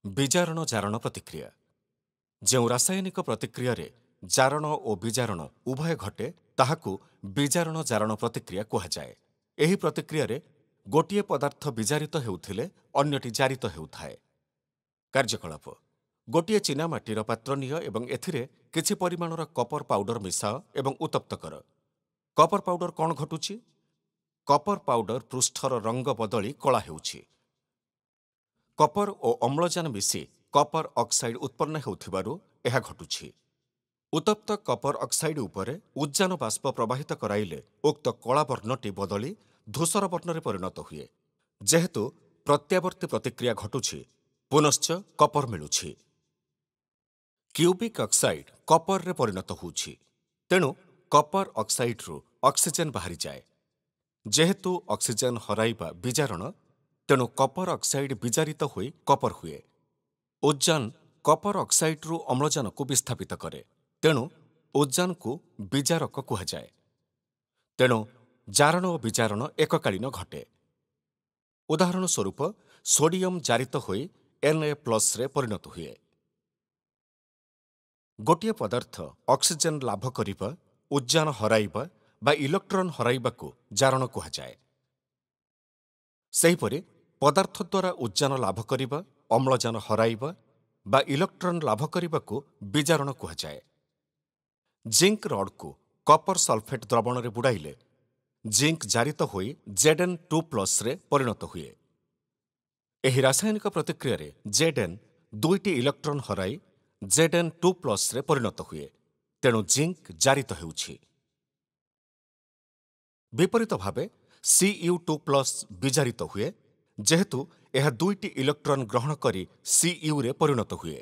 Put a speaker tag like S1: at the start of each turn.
S1: ବିଜାରଣ ଜାରଣ ପ୍ରତିକ୍ରିୟା। ଯେଉଁ ରାସାୟନିକ ପ୍ରତିକ୍ରିୟାରେ ଜାରଣ ଓ ବିଜାରଣ ଉଭୟ ଘଟେ, ତାହାକୁ ବିଜାରଣ ଜାରଣ ପ୍ରତିକ୍ରିୟା କୁହାଯାଏ। ଏହି ପ୍ରତିକ୍ରିୟାରେ ଗୋଟିଏ ପଦାର୍ଥ ବିଜାରିତ ହେଉଥିଲେ ଅନ୍ୟଟି ଜାରିତ ହେଉଥାଏ। କାର୍ଯ୍ୟକଳାପ। ଗୋଟିଏ ଚୀନାମାଟିର ପାତ୍ର ନିଅ ଏବଂ ଏଥିରେ କିଛି ପରିମାଣର କପର ପାଉଡର ମିଶାଅ ଏବଂ ଉତ୍ତପ୍ତ କର। କପର ପାଉଡର କ'ଣ ଘଟୁଛି? କପର ପାଉଡର ପୃଷ୍ଠର ରଙ୍ଗ ବଦଳି କଳା ହେଉଛି। କପର ଓ ଅମ୍ଳଜାନ ମିଶି କପର ଅକ୍ସାଇଡ୍ ଉତ୍ପନ୍ନ ହେଉଥିବାରୁ ଏହା ଘଟୁଛି। ଉତ୍ତପ୍ତ କପର ଅକ୍ସାଇଡ୍ ଉପରେ ଉଦ୍ଜାନ ବାଷ୍ପ ପ୍ରବାହିତ କରାଇଲେ ଉକ୍ତ କଳା ବର୍ଣ୍ଣଟି ବଦଳି ଧୂସର ବର୍ଣ୍ଣରେ ପରିଣତ ହୁଏ। ଯେହେତୁ ପ୍ରତ୍ୟାବର୍ତ୍ତୀ ପ୍ରତିକ୍ରିୟା ଘଟୁଛି, ପୁନଶ୍ଚ କପର ମିଳୁଛି। କ୍ୟୁବିକ୍ ଅକ୍ସାଇଡ୍ କପରରେ ପରିଣତ ହେଉଛି, ତେଣୁ କପର ଅକ୍ସାଇଡ୍ରୁ ଅକ୍ସିଜେନ୍ ବାହାରିଯାଏ। ଯେହେତୁ ଅକ୍ସିଜେନ୍ ହରାଇବା ବିଜାରଣ, ତେଣୁ କପର ଅକ୍ସାଇଡ୍ ବିଜାରିତ ହୋଇ କପର ହୁଏ। ଉଦ୍ଜାନ କପର ଅକ୍ସାଇଡ୍ରୁ ଅମ୍ଳଜାନକୁ ବିସ୍ଥାପିତ କରେ, ତେଣୁ ଉଦ୍ଜାନକୁ ବିଜାରକ କୁହାଯାଏ। ତେଣୁ ଜାରଣ ଓ ବିଜାରଣ ଏକକାଳୀନ ଘଟେ। ଉଦାହରଣ ସ୍ୱରୂପ, ସୋଡିୟମ୍ ଜାରିତ ହୋଇ Na+ରେ ପରିଣତ ହୁଏ। ଗୋଟିଏ ପଦାର୍ଥ ଅକ୍ସିଜେନ୍ ଲାଭ କରିବା, ଉଦ୍ଜାନ ହରାଇବା ବା ଇଲେକ୍ଟ୍ରନ୍ ହରାଇବାକୁ ଜାରଣ କୁହାଯାଏ। ସେହିପରି ପଦାର୍ଥ ଦ୍ୱାରା ଉଦ୍ଜାନ ଲାଭ କରିବା, ଅମ୍ଳଜାନ ହରାଇବା ବା ଇଲେକ୍ଟ୍ରନ୍ ଲାଭ କରିବାକୁ ବିଜାରଣ କୁହାଯାଏ। ଜିଙ୍କ ରଡ୍କୁ କପର ସଲଫେଟ୍ ଦ୍ରବଣରେ ବୁଡ଼ାଇଲେ ଜିଙ୍କ ଜାରିତ ହୋଇ Zn2+ରେ ପରିଣତ ହୁଏ। ଏହି ରାସାୟନିକ ପ୍ରତିକ୍ରିୟାରେ Zn ଦୁଇଟି ଇଲେକ୍ଟ୍ରନ୍ ହରାଇ Zn2+ରେ ପରିଣତ ହୁଏ, ତେଣୁ ଜିଙ୍କ ଜାରିତ ହେଉଛି। ବିପରୀତ ଭାବେ Cu2+ ବିଜାରିତ ହୁଏ, ଯେହେତୁ ଏହା ଦୁଇଟି ଇଲେକ୍ଟ୍ରନ୍ ଗ୍ରହଣ କରି Cuରେ ପରିଣତ ହୁଏ।